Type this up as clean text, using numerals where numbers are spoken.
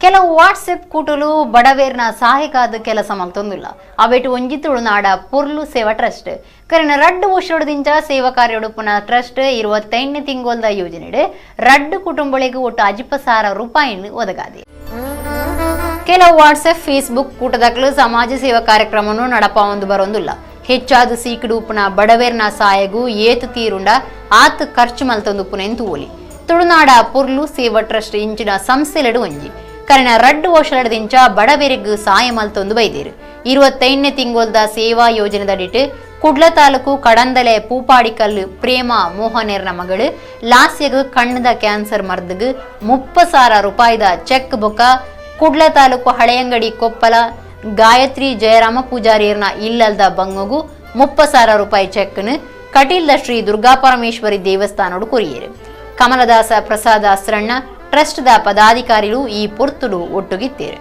ಕೆಲವು ವಾಟ್ಸ್ಆಪ್ ಕೂಟಲು ಬಡವೇರ್ನ ಸಹಾಯಕಾದ ಕೆಲಸ ಮಲ್ತೊಂದುಲ್ಲ. ಅವೆಟು ಒಂಜಿ ತುಳುನಾಡ ಪೊರ್ಲು ಸೇವಾ ಟ್ರಸ್ಟ್ ಕರಿನ 2 ವರ್ಷದಿಂಚ ಸೇವಾ ಕಾರ್ಯೊಡುಪ್ಪುನ ಟ್ರಸ್ಟ್ 25 ತಿಂಗೊಲ್ದ ಯೋಜನೆಡ್ 2 ಕುಟುಂಬಗಳಿಗೆ ಒಟ್ಟು 50,000 ರೂಪಾಯಿನ ಒದಗಾದೆ. ಕೆಲವು ವಾಟ್ಸ್ಆಪ್ ಫೇಸ್ಬುಕ್ ಕೂಟದಕ್ಲು ಸಮಾಜ ಸೇವಾ ಕಾರ್ಯಕ್ರಮವನ್ನು ನಡಪಾವೊಂದು ಬರೊಂದುಲ್ಲ. ಹೆಚ್ಚಾದ ಸೀಕಡು ಉಪ್ಪುನ ಬಡವೇರ್ನ ಸಹಾಯಗೂ ಏತು ತೀರುಂಡ ಆತ್ ಖರ್ಚು ಮಲ್ತೊಂದು ಉಪ್ಪುನೆಂದು ಓಲಿ. ತುಳುನಾಡ ಪೊರ್ಲು ಸೇವಾ ಟ್ರಸ್ಟ್ ಇಂಚಿನ ಸಂಸ್ಥೆಲೆಡು ಒಂಜಿ ಕರಿನ 2 ವರ್ಷದಿಂಚ ಬಡವೆರಿಗ್ ಸಹಾಯ ಮಲ್ತೊಂದು ಬೈದೇರು. 25ನೇ ತಿಂಗೊಲ್ದ ಸೇವಾ ಯೋಜನೆದಡಿಟ್ಟು ಕುಡ್ಲ ತಾಲೂಕು ಕಡಂದಲೆ ಪೂಪಾಡಿಕಲ್ಲು ಪ್ರೇಮ ಮೋಹನೇರ್ನ ಮಗಳು ಲಾಸ್ಯಗ್ ಕಣ್ಣದ ಕ್ಯಾನ್ಸರ್ ಮರ್ದಗ್ 30,000 ರೂಪಾಯಿದ ಚೆಕ್ ಬೊಕ್ಕ ಕುಡ್ಲ ತಾಲೂಕು ಹಳೆಯಂಗಡಿ ಕೊಪ್ಪಲ ಗಾಯತ್ರಿ ಜಯರಾಮ ಪೂಜಾರಿಯರ್ನ ಇಲ್ಲಲ್ದ ಬಂಗಗು 30,000 ರೂಪಾಯಿ ಚೆಕ್ನು ಕಟೀಲ್ದ ಶ್ರೀ ದುರ್ಗಾಪರಮೇಶ್ವರಿ ದೇವಸ್ಥಾನೋಡು ಕೊರಿಯೇರು. ಕಮಲದಾಸ ಪ್ರಸಾದ ಅಸ್ರಣ್ಣ ಟ್ರಸ್ಟ್ದ ಪದಾಧಿಕಾರಿಗಳು ಈ ಪೊರ್ತುಡು ಒಟ್ಟುಗಿತ್ತೇರು.